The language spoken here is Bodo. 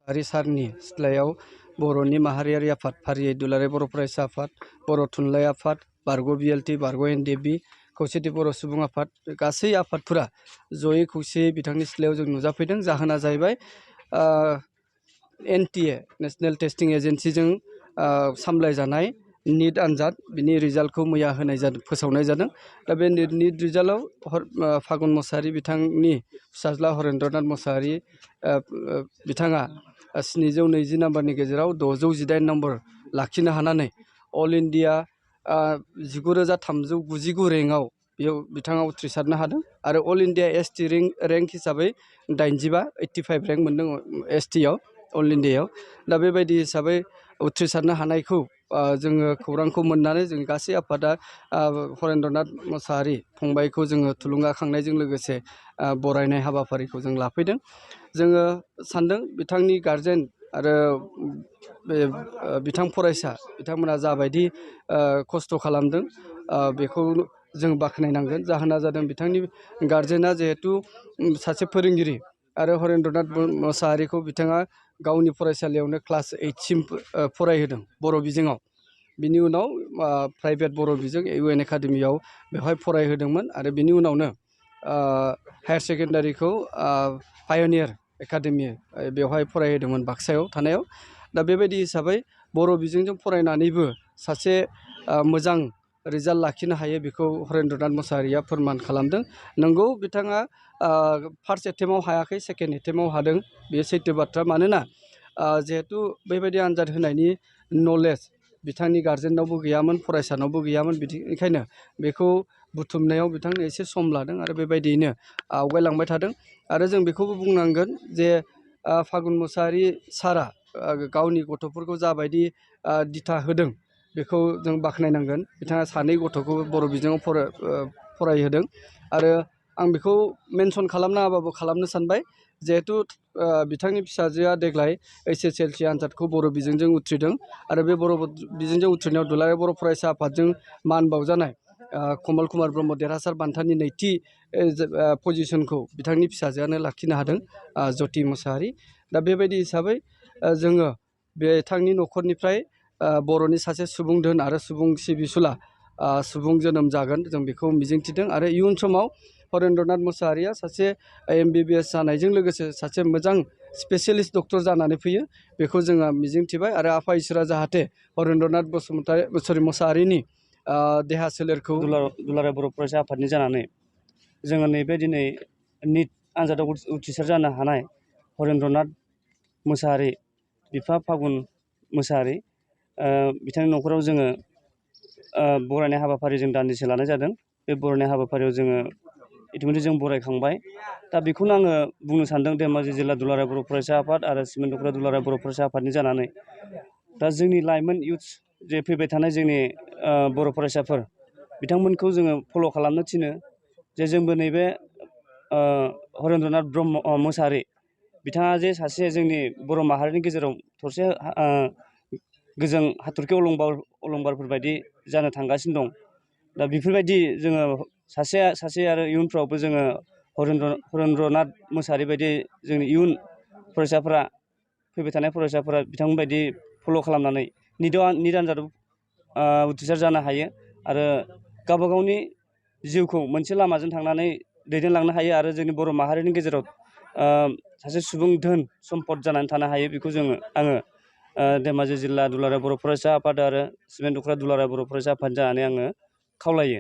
आरि सारनि सिथ्लायाव बर'नि माहारियारि आफाद फारियै दुलाराय बर' फरायसा आफाद, बर' थुनलाइ आफाद, बारग' बिएलटि, बारग' एनडिएबि, खौसेथि बर' सुबुं आफाद गासै आफादफोरा जयै खौसेयै बिथांनि सिथ्लायाव जों नुजाफैदों। जाहोना जाहैबाय NTA नेशनेल टेस्टिं एजेन्सिजों सामलायजानाय निट आनजाद बिनि रिजाल्टखौ मैया होनाय जादों, फोसावनाय जादों। दा बे निट रिजाल्टआव फागुन मोसाहारि बिथांनि फिसाज्ला हरेन्द्रनाथ मोसाहारि बिथाङा 720 नाम्बारनि गेजेराव 618 नम्बर लाखिनो हानानै अल इन्डिया 9399 रेंकआव बेयाव बिथाङा उथ्रिसारनो हादों आरो अल इन्डिया ST रेंक हिसाबै 85 रेंक मोनदों STआव अल इन्डियायाव। दा बेबायदि हिसाबै उथ्रिसारनो हानायखौ जोङो खौरांखौ मोननानै जों गासै आफादा हरेन्द्रनाथ मोसाहारि फंबायखौ जोङो थुलुंगाखांनायजों लोगोसे बरायनाय हाबाफारिखौ जों लाफैदों। जोङो सानदों बिथांनि गार्जेन आरो बिथां फरायसा बिथांमोना जाबायदि खस्थ' खालामदों बेखौ जों बाख्नायनांगोन। जाहोना जादों बिथांनि गार्जेना जिहेतु सासे फोरोंगिरि आरो हरेन्द्रनाथ मोसाहारिखौ बिथाङा गावनि फरायसालियावनो क्लास 8 सिम फरायहोदों बर' बिजोङाव। बिनि उनाव प्राइभेट बर' बिजों UN एकाडेमियाव बेवहाय फरायहोदोंमोन आरो बिनि उनावनो हायार सेकेन्डारिखौ पायनियार एकाडेमि बेवहाय फरायहोदोंमोन बाक्सायाव थानायाव। दा बेबायदि हिसाबै बर' बिजोंजों फरायनानैबो सासे मोजां रिजाल्ट लाखिनो हायो बेखौ हरेन्द्रनाथ मोसाहारिया फोरमान खालामदों। नंगौ बिथाङा फार्स्ट एटेम्पआव हायाखै, सेकेन्ड एटेम्पआव हादों, बेयो सैथो बाथ्रा। मानोना जिहेतु बेबायदि आनजाद होनायनि नलेज बिथांनि गार्जेनावबो गैयामोन, फरायसानावबो गैयामोन, बेनिखायनो बेखौ बुथुमनायाव बिथांनो एसे सम लादों आरो बेबायदियैनो आवगायलांबाय थादों। आरो जों बेखौबो बुंनांगोन जे फागुन मोसाहारि सारा गावनि गथ'फोरखौ जाबायदि दिथा होदों बेखौ जों बाख्नायनांगोन। बिथाङा सानै गथ'खौ बर' बिजोङाव फरायहोदों आरो आं बेखौ मेनसन खालामनाङाबाबो खालामनो सानबाय। जिहेतु बिथांनि फिसाजोआ देग्लाय HSLC आनजादखौ बर' बिजोंजों उथ्रिदों आरो बे बर' बिजोंजों उथ्रिनायाव दुलाराय बर' फरायसा आफादजों मान बावजानाय कमल कुमार ब्रह्म देरहासार बान्थानि नैथि पजिसनखौ बिथांनि फिसाजोआनो लाखिनो हादों, ज्योति मोसाहारि। दा बेबायदि हिसाबै जोङो बिथांनि न'खरनिफ्राय बर'नि सासे सुबुं धोन आरो सुबुं सिबिसुला सुबुं जोनोम जागोन जों बेखौ मिजिंथिदों। आरो इयुन समाव हरेन्द्रनाथ मोसाहारिया सासे MBBS जानायजों लोगोसे सासे मोजां स्पेसियेलिस्ट डक्टर जानानै फैयो बेखौ जोङो मिजिंथिबाय। आरो आफा इसोरा जाहाथे हरेन्द्रनाथ मोसाहारिनि देहा सोलेरखौ दुलाराय बर' फरायसा आफादनि जानानै जोङो नैबे दिनै निट आनजादाव उथ्रिसार जानो हानाय हरेन्द्रनाथ मोसाहारि बिफा फागुन मोसाहारि बिथांनि न'खराव जोङो बरायनाय हाबाफारि जों दान्दिसे लानाय जादों। बे बरायनाय हाबाफारियाव जोङो इतिमধ্যे जों बरायखांबाय। दा बेखौनो आङो बुंनो सानदों धेमाजि जिल्ला दुलाराय बर' फरायसा आफाद आरो सिमेन्ट दुलाराय बर' फरायसा आफादनि जानानै दा जोंनि लाइमोन इयुथ्स जे फैबाय थानाय जोंनि बर' फरायसाफोर बिथांमोनखौ जोङो फल' खालामनो थिनो जे जोंबो नैबे हरेन्द्रनाथ मोसाहारि बिथाङा जे सासे जोंनि बर' माहारिनि गेजेराव थरसे गोजों हाथरखि अलंबारफोर बायदि जानो थांगासिनो दं। दा बेफोरबायदि जोङो सासे आरो इयुनफ्रावबो जोङो हरेन्द्रनाथ मोसाहारि बायदि जोंनि इयुन फरायसाफोरा फैबाय थानाय फरायसाफोरा बिथांमोनबायदि फल' खालामनानै निट आनजादाव उथ्रिसार जानो हायो आरो गावबा गावनि जिउखौ मोनसे लामाजों थांनानै दैदेनलांनो हायो आरो जोंनि बर' माहारिनि गेजेराव सासे सुबुं धोन सम्पद जानानै थानो हायो। बेखौ आङो धेमाजि जिल्ला दुलाराय बर' फरायसा आफाद आरो सिमेन्ट दुलाराय बर' फरायसा आफाद जानानै आङो खावलायो।